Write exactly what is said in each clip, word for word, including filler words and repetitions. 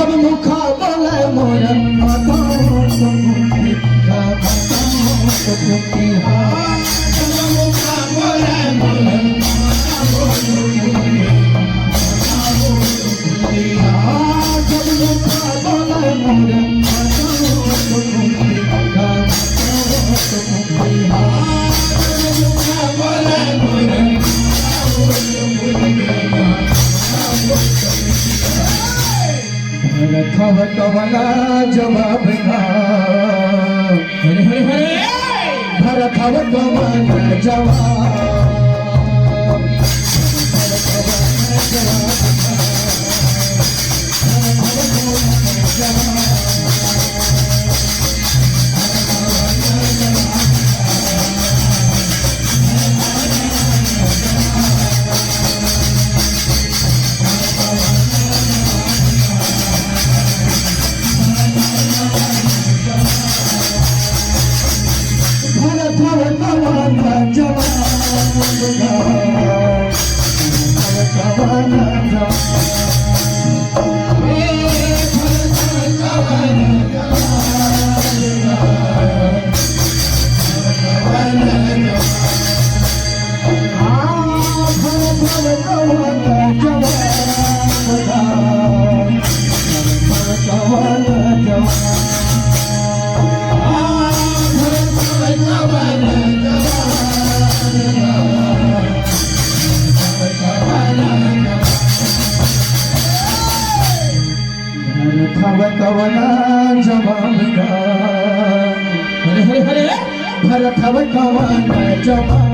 मुखा बोले मोर माता, मुखा बोले मोर माता। भरत हव कवन जवाब ना। हरे, हरे, हरे। भरत हव कवन जवाब। भरत हव कवन जवाब ना। हरे, हरे, हरे। भरत हव कवन जवाब।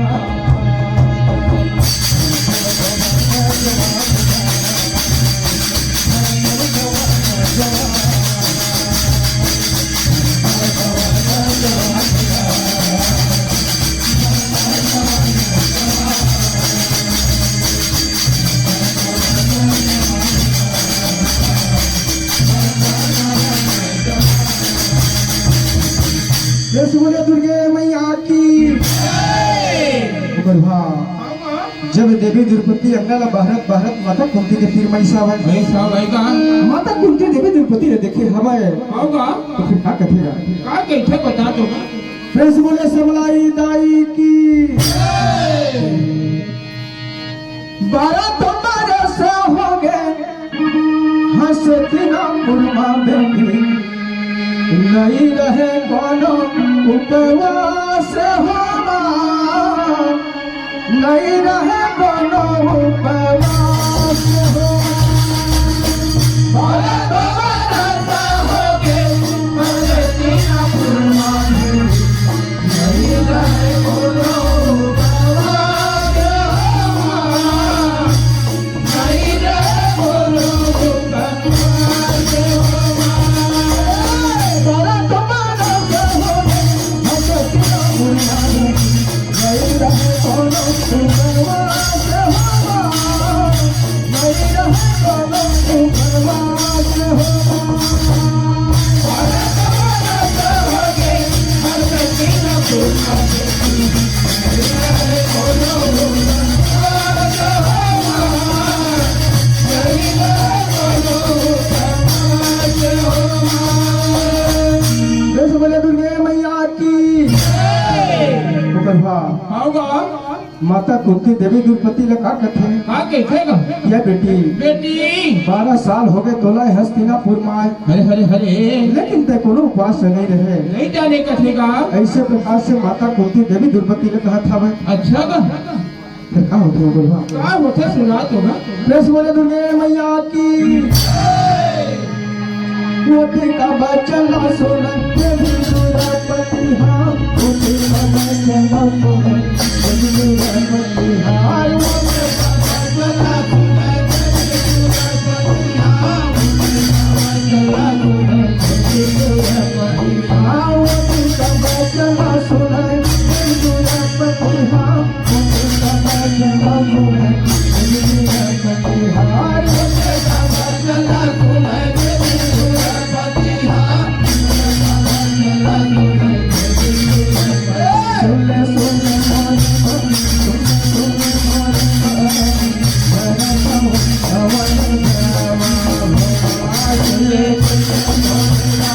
जय श्री बोले दुर्गे मैया की। ओकर भाव, जब देवी द्रौपदी अंगना ला बहारत बहारत माता कुंती के तीर म अइस हावय। अइस हावय का? माता कुंती देवी द्रौपदी ला देखे हवय। हाव का? त फेर का कथे गा? का कहिथे बता तो। प्रेम से बोले सबलाई दाई की। बारह तो बरस होगे हस्तिनापुर मा बेटी, नइ रहे कोनो उपवास हो माँ, नइ रहे कोनो उपवास हो। बारह तो बरस होगे हस्तिनापुर मा बेटी, प्रेम से बोले दुर्गे मैया की। ओकर भाव। हाव गा। माता कुंती देवी द्रौपदी ला का कथे? का कथे गा? या बेटी, बेटी। बारह साल होगे तोला हस्तिनापुर मा आए। हरे, हरे, हरे। लेकिन तैं कोनो उपवास से नइ रहे। नइ जाने कथे गा। अइसे प्रकार से माता कुंती देवी द्रौपदी ला कहत हवय। अच्छा गा। फेर का होथे ओकर भाव? का होथे सुना तो गा। प्रेम से बोले दुर्गे मैया की। ओती का बचन ला सुन, देवी द्रौपदी हा, ओती का बचन ला सुन, देवी द्रौपदी हा। जय शिव,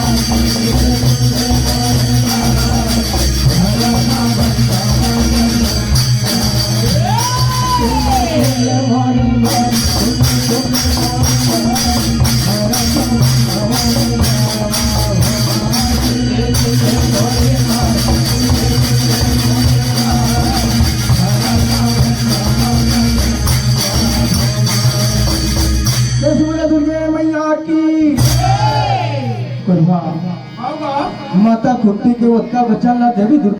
बोले दुर्गे मैया की। करवा। माता कुंती के ओतका बचन ला देवी दुर्गा